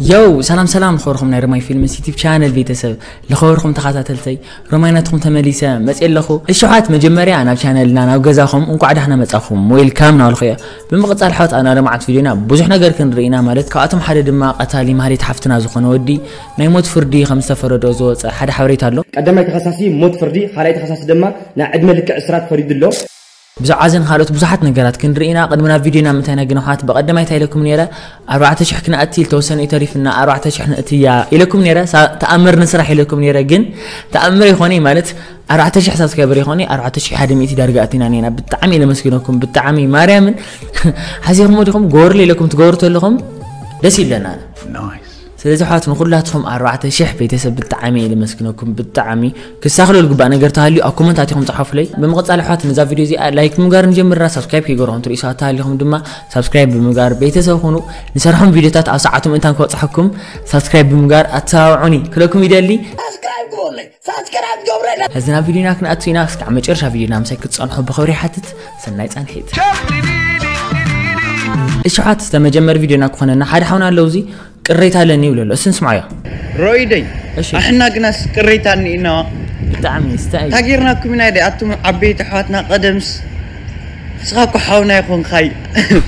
የው ሰላም ሰላም፣ ዝኸበርኩም ናይ ሮማይ ፊልምስ ዩቲብ ቻነል ቤተሰብ፣ ዝኸበርኩም ተኸታተልተይ፣ ሮማይ ናትኩም ተመሊሰ መፅእ ኣለኹ። እሽሓት መጀመርያ ናብ ቻነልና ናብ ገዛኹም እንኳዕ ዳሕና መፃኹም፣ ዌልካም ናበልኩ እየ። ብምቕፃል ኣሕዋት ኣብ ናይ ሎምዓንቲ ቪድዮና ብዙሕ ነገር ክንርኢ ኢና፣ ማለት ካብኣቶም ሓደ ድማ ቀታሊ ማህሌት ሓፍትና ዝኾነ ወዲ ናይ ሞት ፍርዲ ከም ዝተፈረዶ ዝወፀ ሓደ ሓበሬታ ኣሎ። ቀዳማይ ተኸሳሲ ሞት ፍርዲ፣ ካልኣይ ተኸሳሲ ድማ ናይ ዕድመ ልክዕ እስራት ፈሪዱ ኣሎ። ብዛዕባ እዘን ካልኦት ብዙሓት ነገራት ክንርኢ ኢና። ቅድሚ ናብ ቪድዮና ምንታይ ግን ኣሕዋት፣ ብቐደማይ እንታይ ኢለኩም ነይረ? ኣርባዕተ ሽሕ ክንኣቲ ዝተወሰነ እዩ ተሪፍና፣ ኣርባዕተ ሽሕ ንእትያ ኢለኩም ነይረ። ሳ-፣ ተኣምር ንስራሕ ኢለኩም ነይረ፣ ግን ተኣምር ይኾነ ማለት ኣርባዕተ ሽሕ ሳብስክራይበር ይኾነ፣ ኣርባዕተ ሽሕ ሓደ ሚእቲ ዳርጋ ኣቲና ነና። ብጣዕሚ እየ ለመስግነኩም፣ ብጣዕሚ ማርያምን። ሓሲኹም ዲኹም? ገበሩለይ ኢለኩም ትገብሩ ተለኹም ደስ ይብለና። ስለዚ ኣሕዋት ንኹላትኩም ኣርባዕተ ሽሕ ቤተሰብ ብጣዕሚ እየ ለመስግነኩም፣ ብጣዕሚ ክሳኽሎ ዝግባእ ነገር ተሃልዩ ኣብ ኮመንት ኣቲኹም ጸሓፉለይ። ብምቕጻል ኣሕዋት ነዛ ቪድዮ እዚኣ ላይክ ብምግባር ንጀምራ፣ ሳብስክራይብ ከይገበርኩም ትሪኡ ሰባት ተሃሊኹም ድማ ሳብስክራይብ ብምግባር ቤተሰብ ኩኑ። ንሰርሖም ቪድዮታት ኣብ ሰዓቶም እንታን ክበጽሐኩም ሳብስክራይብ ብምግባር ኣተባብዑኒ ክለኩም ይደሊ። ሳብስክራይብ ግበሩለይ፣ ሳብስክራይብ ገብረለ። ሕዚ ናብ ቪድዮና ክንኣቱ ኢና። እስካዕ መጨረሻ ቪድዮና ምሳይ ክትጸንሑ ብኽብሪ ይሓትት። ሰናይ ጻንሒት። እሺ ኣሕዋት፣ እስተ መጀመሪ ቪድዮና ክኾነና ሓደ ሓውና ኣለዉ፣ እዚ ቅሬታ ኣለኒ ይብሎ ኣሎ። እሱ ንስማዓዮ። ሮይደይ፣ እሺ። ኣሕና ግናስ ቅሬታ እኒእና። ብጣዕሚ እስታይ። ታጌርናኩም ኢና ደ ኣቱም ዓበይቲ ኣሕዋትና ቀደምስ። ንስኻ እኮ ሓውና ይኾንካይ።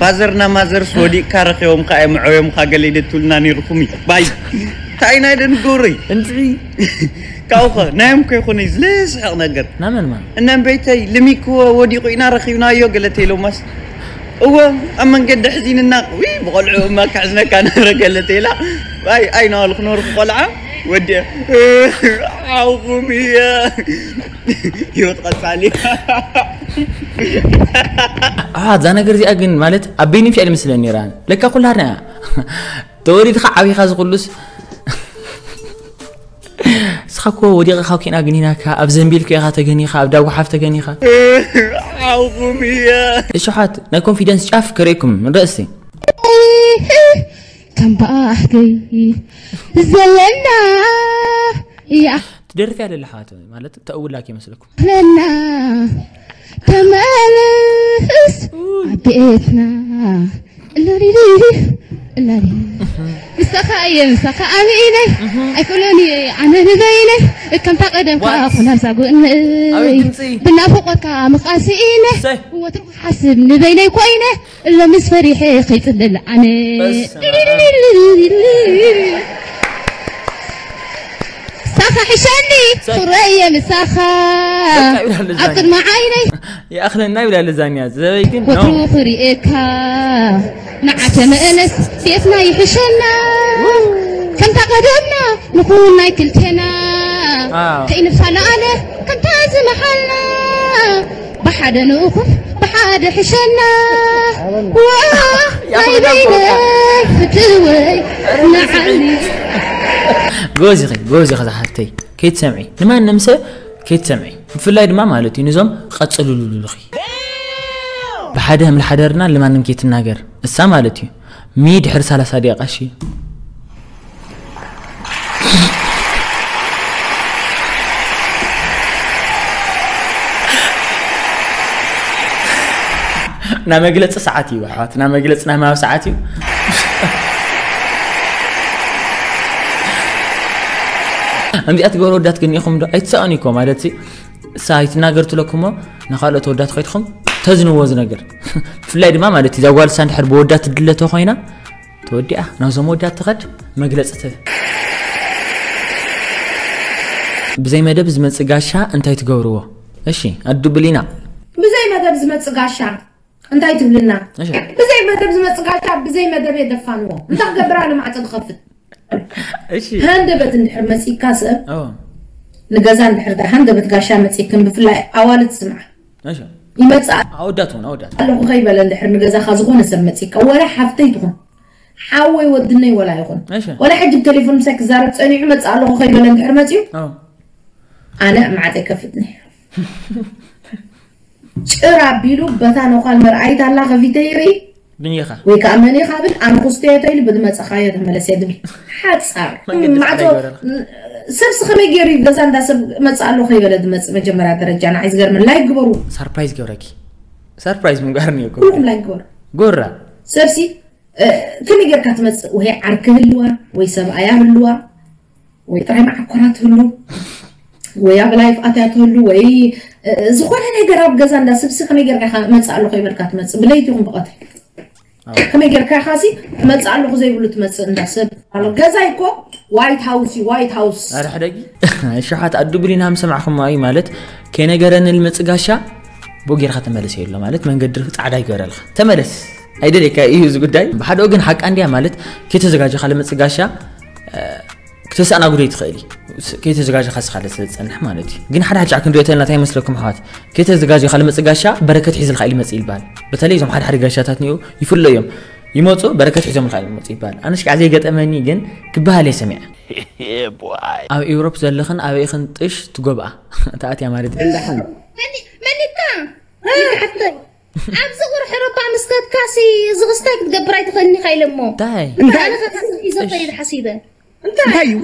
ፋዘርና ማዘርስ ወዲቕካ ረኺቦምካ እዮም፣ ምዕዮምካ ገለ ይደትብሉና ነይርኹም እዩ። ባይ። እንታይ ኢና ደ ንገብሮይ? እንድዒ። ካብኡ ኸ ናዮም ከ ይኾነ እዩ ዝለስሕቕ ነገር። ናመን ማ? እነም ቤተይ ልሚክዎ ወዲቑ ኢና ረኺብናዮ ገለ ተይሎማስ። እወ፣ ኣብ መንገዲ ሕዚንና፣ ዊ፣ ብቖልዑ እማ ክሕዝነካ ነበረ ገለ ተይላ። ኣይ፣ ኣይ፣ ናበልኩ ነበርኩ ቆልዓ፣ ወዲአ። ሓውኹም እየ። ህይወት ቀጻሊ። ኣሓ፣ እዛ ነገር እዚኣ ግን ማለት ኣብ በይኑ ምሻ ይመስለኒ ነይራ። ለካ ኩላትና እያ። ተወሊድካ ዓቢኻ ዝኹሉስ ንስኻ እኮ ወዲቕኻ ኪና ግኒናካ፣ ኣብ ዘንቢል እኮ ኢኻ ተገኒኻ፣ ኣብ ዳጉሓፍ ተገኒኻ። ሓውኹም እየ። እሽሓት፣ ናይ ኮንፊደንስ ጫፍ ከርእየኩም ንርኢ እስቲ። ከም ባሕገይ ዘለና እያ። ትደርፍ እያ ለላ ሓዋት፣ ማለት ተእውላ ከይመስለኩም። ለና ተመለስ ኣብ ቤትና። እላሊሊ፣ እላሊ። ምሳኻ እየ፣ ምሳኻ ኣሚነ። ኣይክእሎን እየ ኣነ ንበይነ። ከምታ ቀደምካ ዋት? ኩን ኣብዛ ጎነይ። ኣቤት ድምፂ። ብናፍቆትካ ምቃስ ኢነ። ሰይ። ወትሩ ክሓስብ ንበይነይ ኮይነ። ሎምስ ፈሪሐ ከይፅልል ኣነ። በስመ ኣብ። ምሳኻ ሕሸኒ፣ ሰይ። ፍቕረየ ምሳኻ። በቃ ይብላሉ ኣብ ዛኛ። ቅድሚ ዓይነይ። ይኣኽለና ይብላ ለዛኛ ዘበይ ግን ኖ። ወትሩ ክርእየካ ንዓ ተመለስ፣ ቤትና ይሕሸና። ከምታ ቀደምና ንኹን ናይ ክልቴና። ኣዎ። ከይንፈላለ ከምታ ዝመሓልና። ብሓደ ንእኹብ ብሓደ ሕሸና። ዋ፣ ናይ በይነይ ፍትወይ ንዓኒ። ጎበዝ ኢኺ፣ ጎበዝ ኢኺ ዝሓፍተይ። ከይትሰምዒ። ንማንም ሰብ ከይትሰምዒ። ብፍላይ ድማ ማለት እዩ፣ ንዞም ቀጽልሉልኺ። ብሓደ ከም ዝሓደርና ንማንም ከይትናገር። እሳ ማለት እዩ። ሚ ድሕሪ ሰላሳ ደቂቃ፣ እሺ። ናይ መግለፂ ሰዓት እዩ፣ ኣሕዋት። ናይ መግለፂ ናይ ምሃብ ሰዓት እዩ። ከምዚኣ ትገብሩ ወዳት ግን ኢኹም ዶ? ኣይትሳእኑ እኮ፣ ማለት ሲ፣ እሳ ኣይትናገር ትለኩሞ፣ ንኻልኦት ወዳት ከይድኹም ተዝንዎ እዚ ነገር። ብፍላይ ድማ ማለት እዩ፣ እዛ ጓል እሳ እንድሕር ብወዳት ትድለ ተኾይና፣ ተወዲኣ፣ ናብዞም ወዳት ትኸድ፣ መግለፂ ትህብ። ብዘይ መደብ ዝመፅእ ጋሻ እንታይ ትገብርዎ? እሺ፣ ኣዱ ብሊና። ብዘይ መደብ ዝመፅእ ጋሻ እንታይ ትብልና? እሺ። ብዘይ መደብ ዝመፅእ ጋሻ ብዘይ መደብ የደፋንዎ። እንታይ ክገብር ኣነ ማዕፀ ዝኸፍት? እሺ። ሃንደበት እንድሕር መፂእካ ሰብ፣ ኣዎ። ንገዛ እንድሕር ዳ ሃንደበት ጋሻ መፂእክን ብፍላይ ኣዋልድ ስምዓ። እሺ። ይመፅእ ኣወዳት እውን፣ ኣወዳት። ኣለኹ ከይበለ እንድሕር ንገዛኻ ዝኾነ ሰብ መፂእካ፣ ወላ ሓፍተይ ትኹን፣ ሓወይ ወድነይ ወላ ይኹን፣ እሺ። ወላ ሕጂ ብቴሌፎን ምሳይ ክዛረብ ፀኒሑ መፅእ ኣለኹ ከይበለ እንድሕር መፂኡ፣ ኣዎ። ኣነ ማዕፀ ይከፍትኒ። ጭር ኣቢሉ በታ ነዃል መርኣይት ኣላ ከፊተ ይርኢ። ብኒኻ። ወይ ከዓ መን ኢኻ ብል፣ ኣነ ኩስቶ እየ ተይሉ ብዝመፀኻዮ ተመለስ እየ ዝብል። ሓፃር። መንገዲ ማዕፆ ፃዕዳ ይበረር። ሰብሲ ከመይ ገይሩ እዩ ገዛ እንዳ ሰብ መፅእ ኣሎ ከይበለ ዝመፅእ? መጀመርያ ደረጃ ንዓይ ዝገርመን ላይክ ግበሩ። ሰርፕራይዝ ገብረኪ። ሰርፕራይዝ ምግባር ነው እኮ። ኩልኩም ላይክ ግበሩ። ጎራ። ሰብሲ ከመይ ጌርካ ትመፅእ? ወይ ዓርኪ ህልዋ፣ ወይ ሰብኣያ ህልዋ፣ ወይ ጥራይ መዓኮራ ትህሉ፣ ወይ ኣብ ላይፍ ኣትያ ትህሉ፣ ወይ ዝኾነ ነገር ኣብ ገዛ እንዳ ስብሲ ከመይ ጌርካ ኢኻ መፅእ ኣለኹ ይበልካ ትመፅእ? ብለይቲ ይኹን ብቐትሪ ከመይ ጌርካ ኢኻ ሲ መፅእ ኣለኹ ዘይብሉ ትመፅእ? እንዳ ሰብ ኣሎ። ገዛይ እኮ ዋይት ሃውስ እዩ፣ ዋይት ሃውስ። ኣረ ሕደጊ። ሽሓት ኣዱ ብሊና ምስ ሰማዕኹማ እዩ ማለት፣ ከይነገረኒ ልመፅእ ጋሻ ብኡ ጌርካ ተመለስ የሎ ማለት፣ መንገዲ ጻዕዳ ይገረልካ። ተመለስ፣ ኣይደልየካ እዩ እዚ ጉዳይ። ብሓደኡ ግን ሓቃ እንድያ ማለት፣ ከይተዘጋጀኻ ልመፅእ ጋሻ ክትሰኣናጉዶ ትኽእል እዩ። ከይተዘጋጀኻ ስኻ ስለ ዝጸንሕ ማለት እዩ። ግን ሓደ ሓደ ሻዕ ክንሪኦ ተለና እንታይ ይመስለኩም ኣሕዋት? ከይተዘጋጀኻ ልመጽእ ጋሻ በረከት ሒዝልካ እዩ ልመጽእ ይባሃል። በተለይ እዞም ሓደ ሓደ ጋሻታት እኒኡ ይፍለዩ እዮም። ይመጹ በረከት ሒዞምልካ እዩ ልመጽእ ይባሃል። ኣነ ሽቃዕ ዘይገጠመኒ ግን ክበሃል እየ ሰሚዐ። ኣብ ኤውሮፕ ዘለኽን ኣበይኽን ጥሽ ትጎብኣ? ተኣትያ ማለት እዩ። መኒካ ሓፍተይ ኣብዚ ቁርሒ ሮባ ምስ ከድካሲ እዚ ክስታይ ክትገብር ኣይትኽእልኒ ኢኻ ኢለ እሞ እንታይ እንታይ ኣነ ከይዘፈይድ ሓሲበ እንታይ እዩ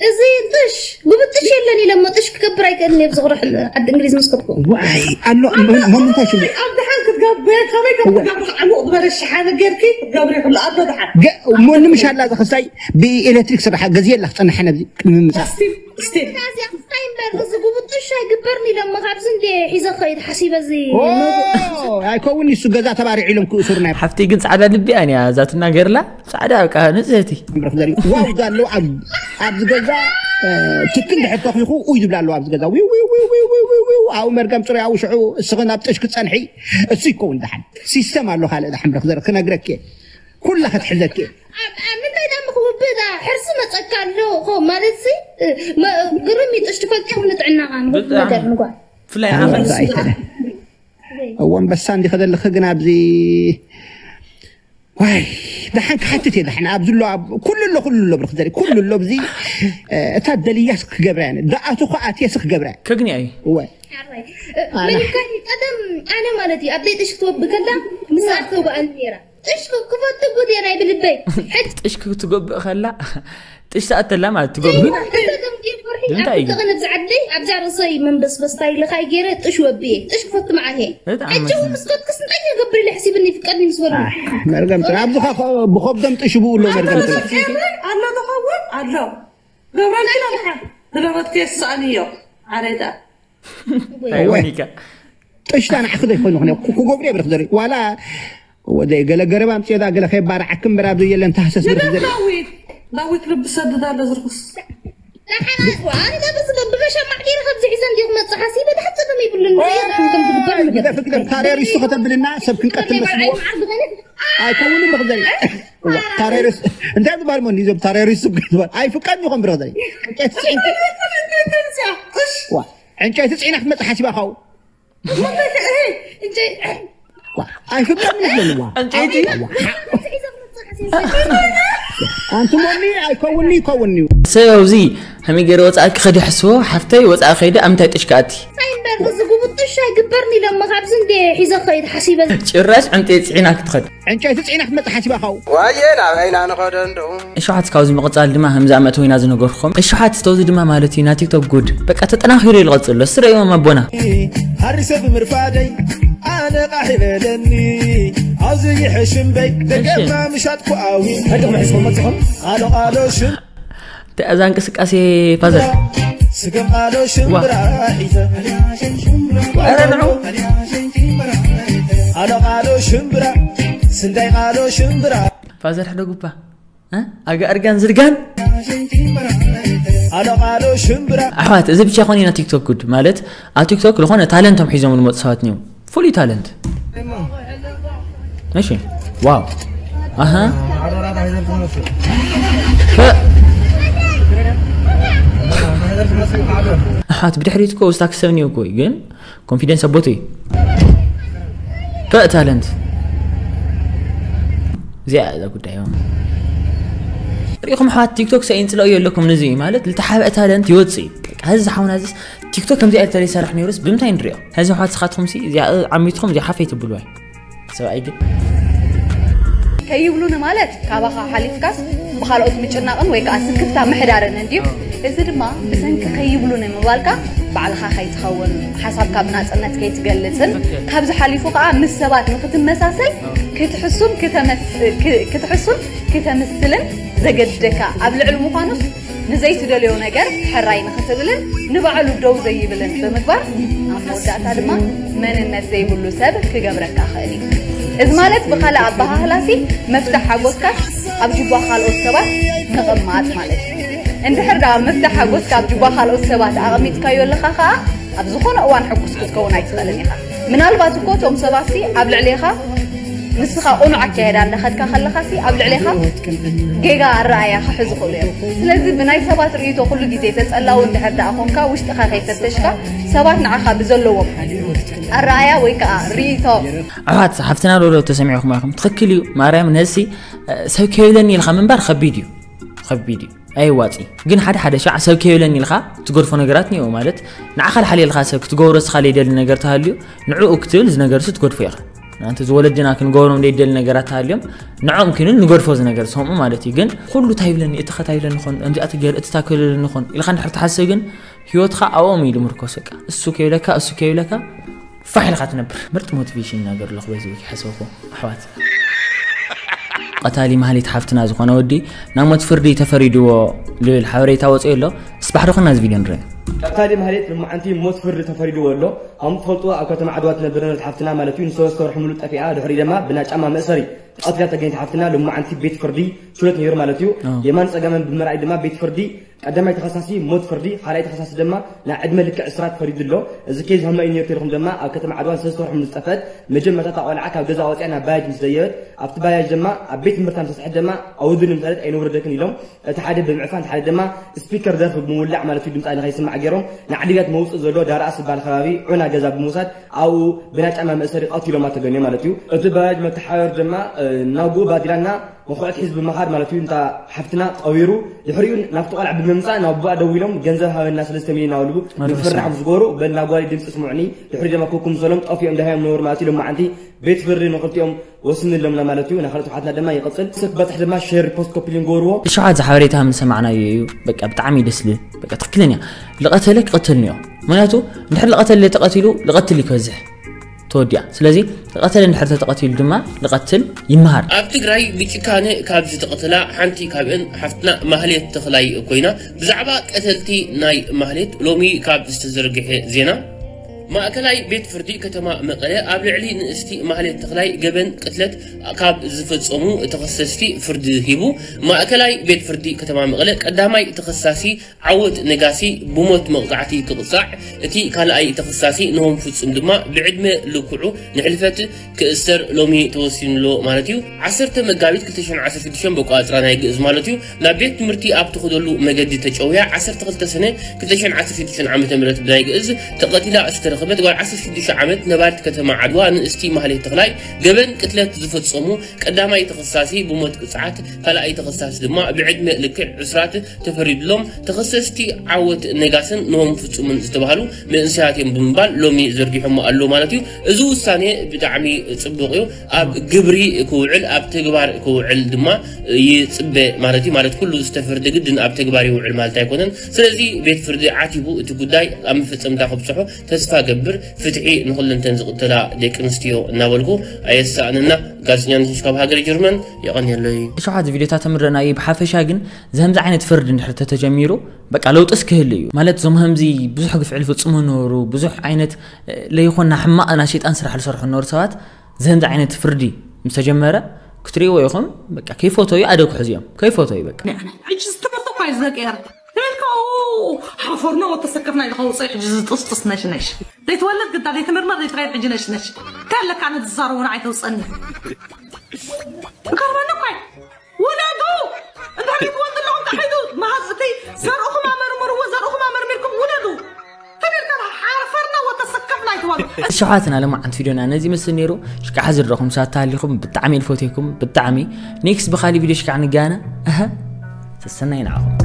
እዚ ጥሽ ጉብጥሽ የለን ኢለ እሞ ጥሽ ክገብር ኣይክእልን እየ ብዝቑርሕ ዓዲ እንግሊዝ ምስ ከድኩ ዋይ ኣሎ ሞምንታይ ሽሉ ኣብ ድሓን ክትገብር ከመይ ከም ትገብር ዕሙቕ ዝበለ ሸሓነ ጌርኪ ክትገብሪ ይኽእሉ ኣሎ ድሓን እሞ ንምሻላ ዝኽስታይ ብኤሌክትሪክ ስራሓ ገዝየላ ክፀንሐ ነዚ ቅድሚ ምምፃእ ስቲል ስቲል እዚኣ እንታይ እምበር እዚ ጉብጥሽ ኣይግበርን ኢሎሞ ካብዚ እንደ ሒዘ ከይድ ሓሲበ እዚ ኣይከውን እሱ ገዛ ተባሪዑ ኢሎም ክእሱር ናይ ሓፍተይ ግን ፃዕዳ ልቢ እያ እኒኣ እዛ ትናገርላ ፃዕዳ በቃ ንፅህቲ ዋው ዛ ኣለዉ ኣብዚ ገዛ ትክን ድሕር ተኺኹ ኡይ ዝብላ ኣለዉ ኣብዚ ገዛ ዊው ዊው ዊው ዊው ኣብኡ መርገም ፅሩይ ኣብኡ ሽዑ እስኺ ናብ ጥሽ ክትፀንሒ እሱ ይከውን ደሓን ሲስተም ኣሎ ካልእ ደሓን ብረክ ዘር ክነግረክ እየ ኩላ ክትሕዘክ እየ ኣብ ኣብ ምንታይ ዳ ምኽውብእ ዳ ሕርሲ መጸካ ኣሎ ኾ ማለት ሲ እ፣ መ- ግርም ይጥሽ ትፈልጥዮም ንጥዕናኻ ንኹሉ ብጣዕሚ። ነገር ንጓል ብፍላይ ኣነ ኣንበሳ ኣይኮነ እዎ ኣንበሳ እንዲኸ ዘለኺ ግን ኣብዚ ዋይ ደሓን ክሓትት እየ ደሓን ኣብዚ ኣሎ ኣብ- ኩሉ ኣሎ ኩሉ ኣሎ ብርክ ዘሪ ኩሉ ኣሎ ኣብዚ እ፣ እታ ደልያስ ክገብራ እየ ደኣቱ ኸ ኣትየስ ክገብራ እየ ከግኒ ኣዩ እወ ሓራይ። እ፣ ኣነ- መሊካኒ ቀደም ኣነ ማለት እዩ ኣብ ደይ ጥሽ ክትወብ ከላ ምስኣ ትተውኣኒ ነይራ ጥሽ ክፈቱ ጉድ እየ ናይ ብልበይ ሕጂ ጥሽ ክትጎብእ ከላ ጥሽ ትኣተላ ማለት ትጎብእ እንታይ እዩ? ኣብዛ ዓደይ ኣብዛ ርእሰይ መንበስበስታ ኢለ ካይ ገይረ ጥሽ ወብየ ጥሽ ክፈቱ መዓት እየ በጣም ሕጂ እውን መስኮት ክስ እንታይ ይገብር ኢለ ሕሲብኒ ይፍቀድኒ ምስ በሉ መርገም ጥራ ኣብዚ ብኸብዶም ጥሽ ብኡ ኣሎ መርገም ጥራ ኣሎ ተኸውን ኣሎ ገብረልኪ ኣለሓ ዝለበትኩ የስኣንዮ ዓረዳ ታይወኒካ ጥሽታ ንዓኺ ዘይኮይኑ ክነ ክገብሩ የብርክ ዘርኢ ዋላ ወደ ገለ ገረብ ኣምፅኦ ዳ ገለ ከይባርዓክ እምበር ኣብዚ የለን ተሃሰስ ብርክ ዘርኢ ዳዊት ዳዊት ልቢ ሰድድ ኣሎ ዝርኩስ ኣነ ዳ በዚ ብመሸማዕ ገይረ ከምዚ ሒዘ እንዲ ክመፅእ ሓሲበ ድሓን ፀገም ይብሉን ንሪኦ ድሓን ከም ዝግበር ንገር ፍቅር ታሪያ ሪሱ ከተብልና ሰብ ክንቀትል መስልዎ ኣይከውንን ብክ ዘርኢ ታሪያ ሪሱ እንታይ ዝበሃል ሞ ንዞም ታሪያ ሪሱ ዝበሃል ኣይፍቀድ ይኾን ብርክ ዘርኢ ዕንጨይቲ ፅዒንኩ ዕንጨይቲ ፅዒና ክትመፅእ ሓሲባ ካው ኣይፍቀድን ይብለንዋ ዕንጨይቲ ኣንቲ ሞኒ ኣይከውንኒ ይከውንኒ እዩ ሰብ ኣብዚ ከመይ ገይረ ወፃእኪ ከዲ ሕስቦ ሓፍተይ ወፃእ ከይደ ኣብ ምንታይ ጥሽ ክኣቲ ሳይ እምበር እዚ ጉቡጥ ጥሽ ኣይግበርን ኢሎሞ ካብዚ እንደ ሒዘ ከይድ ሓሲበ ጭራሽ ዕንጨይቲ ፅዒና ክትኸድ ዕንጨይቲ ፅዒና ክትመፅእ ሓሲባ ካው ዋየ ናብ ዓይና ንኸደ እንደው እሸሓት ካብዚ ምቕፃል ድማ ከምዚ ኣመእተዊና ዝነገርኩም እሸሓት ዝተውዚ ድማ ማለት እዩ ናይ ቲክቶክ ጉድ በቃ ተጠናኺሩ እዩ ዝቐፅል ዶ ስረእዎም ኣቦና ሓሪሰ ብምርፋደይ ኣነ ቃሕ ይበለኒ ኣብዚ ይሕሽምበይ ደገማ ምሻጥኩ ኣዊ ሕድቕ ምሕዝኩም መፅኹም ቃሎ ቃሎ ሽም እንታይ እዛ እንቅስቃሴ ፋዘር ስገም ቃሎ ሽምብራ ሒዘ ኧረ ንዑ ቃሎ ቃሎ ሽምብራ ስንዳይ ቃሎ ሽምብራ ፋዘር ሕደጉባ ኣጋ እርጋን ዝርጋን ኣሎ ቃሎ ሽምብራ ኣሕዋት እዚ ብቻ ኮነ ኢና ቲክቶክ ጉድ ማለት ኣብ ቲክቶክ ዝኾነ ታለንቶም ሒዞም ዝመፁ ሰባት እኒው ፍሉይ ታለንት እሺ ዋው ኣሃ ኣሓት ብድሕሪት እኮ ውስታ ክሰብ እኒው እኮ ግን ኮንፊደንስ ኣቦት እዩ ፐእ ታለንት እዚኣ እዛ ጉዳይ ሪኢኹም ኣሕዋት ቲክቶክ ሰኢንፅለኦ የለኩም ንዚ ማለት ልተሓበአ ታለንት ይወፅእ እዩ ዚ ዝሓውና ዚስ ቲክቶክ ከምዚኣ ተለይ ሰራሕ ነይሩስ ብምንታይ ንሪኦ ዚ ኣሕዋት ስኻትኩም ሲ እዚኣ ዓሚትኩም እዚኣ ሓፈይ ትብልዋ ሰብኣይ ግን ከይብሉኒ ማለት ካባኻ ሓሊፍካስ ብካልኦት ምጭናቕን ወይ ከዓ ስክፍታ ምሕዳርን እንድዩ እዚ ድማ ብሰንኪ ከይብሉኒ ምባልካ ባዕልኻ ከይትኸውን፣ ሓሳብካ ብናጽነት ከይትገልጽን ካብዚ ሓሊፉ ከዓ ምስ ሰባት ንክትመሳሰል ክትሕሱን ከተመስ- ክ- ክትሕሱን ከተምስልን ዘገድደካ ኣብ ልዕሊ ምዃኑስ ንዘይትደልዮ ነገር ሕራይ ንክትብልን ንባዕሉ ደው ዘይብልን ብምግባር ኣብ መወዳእታ ድማ መንነት ዘይብሉ ሰብ ክገብረካ ክእል እዩ። እዚ ማለት ብኻልእ ኣበሃህላሲ መፍትሕ ሓጎስካ ኣብ ጅባ ካልኦት ሰባት ምቕማጥ ማለት እዩ። እንድሕር ደኣ መፍትሕ ሓጎስካ ኣብ ጅባ ካልኦት ሰባት ኣቐሚጥካዮ ኣለኻ ከኣ ኣብ ዝኾነ እዋን ሕጉስ ክትከውን ኣይትኽእልን ኢኻ። ምናልባት እኮ እቶም ሰባትሲ ኣብ ልዕሌኻ ንስኻ ቅኑዕ ኣካየዳ እንዳኸድካ ከለኻሲ ኣብ ልዕሌኻ ጌጋ ኣረኣእያ ክሕዙ ይኽእሉ እዮም። ስለዚ ብናይ ሰባት ርእይቶ ኩሉ ግዜ ተጸላዊ እንድሕር ደኣ ኮንካ ውሽጥኻ ከይፈተሽካ ሰባት ንዓኻ ብዘለዎም ኣረኣእያ ወይ ከዓ ርእይቶ ኣሕዋት ሓፍትና ዶዶ ተሰሚዕኹም ኢኹም። ትኽክል እዩ ማርያም ነሲ ሰብ ከይብለኒ ኢልካ ምንባር ከቢድ እዩ፣ ከቢድ እዩ። ኣይዋፂ ግን ሓደ ሓደ ሻዕ ሰብ ከይብለኒ ኢልካ ትገድፎ ነገራት እኒኦ። ማለት ንዓኻ ልሓልየልካ ሰብ ክትገብሮ ስኻ ለይደሊ ነገር ተሃልዩ ንዕኡ ክትብል ዝነገር ሱ ትገድፎ ኢኻ። ናንቲ ዝወለድና ክንገብሮም ዘይደሊ ነገራት ተሃልዮም ንዕኦም ክንብል ንገድፎ ዝነገር ሰምኡ ማለት እዩ። ግን ኩሉ እንታይ ይብለኒ እቲ ኸታ ይብለኒ ኾን እዚኣ ትገር እቲ ታከልለኒ ኾን ኢልካ እንድሕር ትሓስብ ግን ህይወትኻ ኣብኦም እዩ ልምርኮስ። በቃ እሱ ከይብለካ እሱ ከይብለካ ፋሕ ኢልካ ትነብር። ምርጥ ሞቲቬሽን ነገር ኣለኹ በዚ ዊክ ሓሰብኩ ኣሕዋት። ቀታሊ ማህሌት ሓፍትና ዝኾነ ወዲ ናብ ሞት ፍርዲ ተፈሪድዎ ልብል ሓበሬታ ወፂኡ ኣሎ። ስባሕ ዶ ኾና እዚ ቪድዮ ንርኢ። ቀታሊ ማህሌት ልማዓንቲ ሞት ፍርዲ ተፈሪድዎ ኣሎ። ከም ትፈልጡ ኣብ ከተማ ዓድዋ ትነብር ነበረት ሓፍትና ማለት እዩ ንሰለስተ ወርሒ ሙሉእ ጠፊኣ ድሕሪ ድማ ብናጫማ መእሰሪ ተቐቲላ ተገኝት ሓፍትና ልማዓንቲ ቤት ፍርዲ ችሎት ነይሩ ማለት እዩ። የማን ፀገመን ብምርኣይ ድማ ቤት ፍርዲ ቀዳማይ ተኸሳሲ ሞት ፍርዲ፣ ካልኣይ ተኸሳሲ ድማ ናይ ዕድመ ልክዕ እስራት ፈሪዱ ኣሎ። እዚ ኬዝ ሃማይ ኔርቶ ኢልኩም ድማ ኣብ ከተማ ዓድዋ ንሰለስተ ወርሒ ምስ ዝጠፍአት መጀመርታ እታ ቆልዓ ካብ ገዛ ወፂኣ ናብ ባያጅ ምስ ደየበት ኣብቲ ባያጅ ድማ ኣብ ቤት ትምህርታ ምስ በፅሐት ድማ ኣውርዱኒ ምስ በለት ኣይነውርደክን ኢሎም እቲ ሓደ ብምዕፋን እቲ ሓደ ድማ ስፒከር ደርፊ ብምውላዕ ማለት እዩ ድምፃ ንኸይስማዕ ገይሮም ንዓዲግራት መውፅእ ዘሎ ዳርኣስ ዝበሃል ከባቢ ዑና ገዛ ብምውሳድ ኣብኡ ብናይ ጫማ መእሰሪ ቀቲሎማ ተገንዮ ማለት እዩ። እቲ ባያጅ መተሓበር ድማ ናብኡ ባዲላና መኹዕቲ ሒዝ ብምኻድ ማለት እዩ እንታ ሓፍትና ቀቢሩ ድሕሪኡ ናብቲ ቆልዓ ብምምፃእ ናብ ኣቦኣ ደዊሎም ገንዘብ ሃበና ሰለስተ ሚልዮን እናበሉ ምፍርራሕ ምስ ገበሩ በል ናብ ጓለይ ድምፂ ስምዑኒ ድሕሪ ድማ ኮኩም ሰሎም ጠፊኦም ደሃዮም ነበሩ ማለት እዩ። ሎማዓንቲ ቤት ፍርዲ ንክልቲኦም ወስንሎምና ማለት እዩ። ናይ ካልኦት ሓትና ድማ ይቕፅል ሰብ ክበፅሕ ድማ ሼር ፖስት ኮፒ ሊንክ ገበርዎ። እሺ ሓዚ ሓበሬታ ከም ዝሰማዕናዮ እዩ። በቃ ብጣዕሚ ደስ ልብል በቃ ትክክለኛ ልቐተለ ክቐተል ንዮ ምክንያቱ እንድሕር ልቐተለ ተቐቲሉ ልቐትል ይከዝሕ ተወዲኣ። ስለዚ ዝቐተለ እንድሕር ተተቐቲሉ ድማ ዝቐትል ይመሃር። ኣብ ትግራይ ብጭካነ ካብ ዝተቐተላ ሓንቲ ካብአን ሓፍትና ማህሌት ተኽላይ ኮይና ብዛዕባ ቀተልቲ ናይ ማህሌት ሎሚ ካብ ዝተዘርግሐ ዜና ማእከላይ ቤት ፍርዲ ከተማ መቐለ ኣብ ልዕሊ ንእስቲ ማህሌት ተኽላይ ገበን ቅትለት ካብ ዝፈጸሙ ተኸሰስቲ ፍርዲ ሂቡ። ማእከላይ ቤት ፍርዲ ከተማ መቐለ ቀዳማይ ተኸሳሲ ዓወት ነጋሲ ብሞት መቕጻዕቲ ክቕጻዕ፣ እቲ ካልኣይ ተኸሳሲ ነሆም ፍጹም ድማ ብዕድመ ልክዑ ንሕልፈት ክእሰር ሎሚ ተወሲኑሎ ማለት እዩ። ዓሰርተ መጋቢት ክልተ ሽሕን ዓሰርተ ሽዱሽተን በቋጽራ ናይ ግእዝ ማለት እዩ ናብ ቤት ትምህርቲ ኣብ ትኸደሉ መገዲ ተጨውያ ዓሰርተ ክልተ ሰነ ክልተ ሽሕን ዓሰርተ ሽዱሽተን ዓመተ ምህረት ብናይ ግእዝ ተቐቲላ ዝተረኸበት ጓል ዓሰርተ ሽዱሽተ ዓመት ነባሪት ከተማ ዓድዋ ንእስቲ ማህሌት ተኽላይ ገበን ቅትለት ዝፈጸሙ ቀዳማይ ተኸሳሲ ብሞት ቅጽዓት ካልኣይ ተኸሳሲ ድማ ብዕድመ ልክዕ ዕስራት ተፈሪድሎም። ተኸሰስቲ ዓወት ነጋስን ነሆም ፍጹምን ዝተባህሉ መንእሰያት እዮም ብምባል ሎሚ ዘርጊሖሞ ኣሎ ማለት እዩ። እዚ ውሳኔ ብጣዕሚ ጽቡቕ እዩ። ኣብ ግብሪ ክውዕል ኣብ ተግባር ክውዕል ድማ ይጽበ ማለት እዩ። ማለት ኩሉ ዝተፈርደ ግድን ኣብ ተግባር ይውዕል ማለት ኣይኮነን። ስለዚ ቤት ፍርዲ ዓቲቡ እቲ ጉዳይ ኣብ መፈጸምታ ከብጽሖ ተስፋ ገብር። ፍትሒ ንኹለንተን ዝቕተላ ደቂ ኣንስትዮ እናበልኩ ኣየሳእንና። ጋዜጠኛ ንሽሽ ካብ ሃገረ ጀርመን የቐንየለይ። እሾሓት ቪድዮታት ተምረና እዩ። ብሓፈሻ ግን ዘምዚ ዓይነት ፍርድ እንድሕር ተተጀሚሩ በቃ ለውጥስ ክህል እዩ ማለት ዞም ከምዚ ብዙሕ ግፍዒ ዝፍጽሙ ነበሩ ብዙሕ ዓይነት ለይኾና ሕማቕ ናይ ሸይጣን ስራሕ ዝሰርሑ ነበሩ ሰባት ዘምዚ ዓይነት ፍርዲ ምስ ተጀመረ ክትሪእዎ ኢኹም። በቃ ከይፈተዩ ኣደ ክሕዙ እዮም ከይፈተዩ በቃ። ሕጂ ትምህርቲ እኳ እዩ ዝደቂ ኤርትራ ትብልካ ሓፈርና ወተሰከፍና ኢልካ ውፅእ ሕጂ ዝጥስጥስ ነሽነሽ ዘይትወለድ ግዳ ዘይትምርመር ዘይትኸይድ ሕጂ ነሽነሽ እንታይ ኣለካ ኣነ ዝዛረቦ ንዓይ ተውፀኒ። ይገርመኒ እኳ እዩ። ውለዱ እንድሕር ዘይትወልዱ ኣለኹም ተኸይዱ መሃዝ እቲ ዘርእኹም ኣመርምርዎ ዘርእኹም ኣመርሚርኩም ውለዱ ተቢልካ ሓፈርና ወተሰከፍና ኣይትበሉ። ሸሓትና ለማዓንት ቪድዮና ነዚ መስል ነይሩ። ሽቃ ሓዚ ረኹም ሳት ተሃሊኹም ብጣዕሚ እየ ዝፈትየኩም ብጣዕሚ። ኔክስት ብኻሊ ቪድዮ ሽቃ ንጋነ። ኣሀ ሰሰናይ ንዓኹም።